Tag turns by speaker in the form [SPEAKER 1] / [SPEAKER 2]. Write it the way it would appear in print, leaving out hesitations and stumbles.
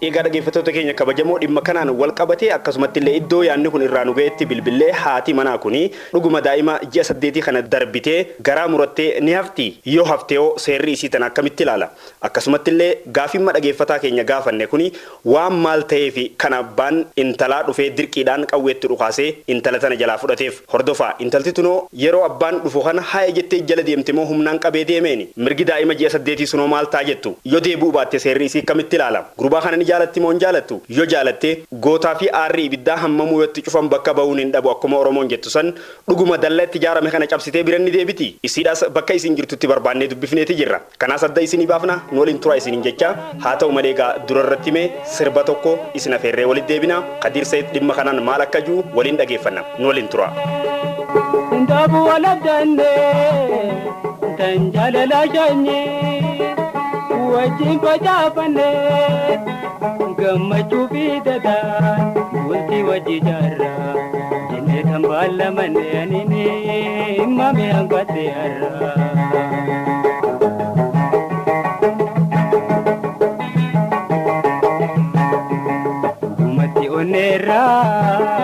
[SPEAKER 1] Egaa dhaggeeffattoota keenya kabajamoo, dhimma kanaan wal qabatee akkasumatti illee iddoo yaadni kun irraa nu ga'etti bilbillee, haati manaa kuni dhuguma daa'ima ji'a 8 kana darbitee garaa murattee ni hafti? Yoo haftee hoo seerri isii tana akkamitti ilaala? Akkasumatti illee gaafimma dhaggeeffataa keenya gaafanne kuni waan maal ta'eefi kan abbaan intalaa dhufee dirqiidhaan qawweetti dhukaasee intala tana jalaa fudhateef? Hordofaa, intalti tunoo yeroo abbaan dhufu kana haaya jettee jala deemte moo humnaan qabee deemeeni? Mirgi daa'ima ji'a 8 sunoo maal ta'a jettu? Yoo deebi'uu baatte seerri isii akkamitti ilaala? Gurbaa kana ni jaalatti moo hin jaalattu? Yoo jaalatte, gootaa fi aarri ibiddaa hammamuu yoo itti cufan bakka bahuun hin dhabu akkuma Oromoon jettu san, dhuguma dalla itti ijaarame kana cabsitee bira ni deebiti? Isiidhaas bakka isiin jirtutti barbaannee dubbifneeti jirra. Kanaas adda isinii baafna, nu waliin turaa isiniin jecha. Haa ta'u malee egaa dura irratti mee sirba tokko isin afeerree walitti deebina. Kadiir Sayid dhimma kanaan maal akka ji'u waliin dhageeffanna. Nu waliin turaa.
[SPEAKER 2] Ndaabu walabdanne tan jaalala shanyii wajjin facaafanne, gammachuu fi dadaan bultii wajji jaarraa jennee kan baallamanne, anini mame hanqatte har'a. Dhugumatti onneerraa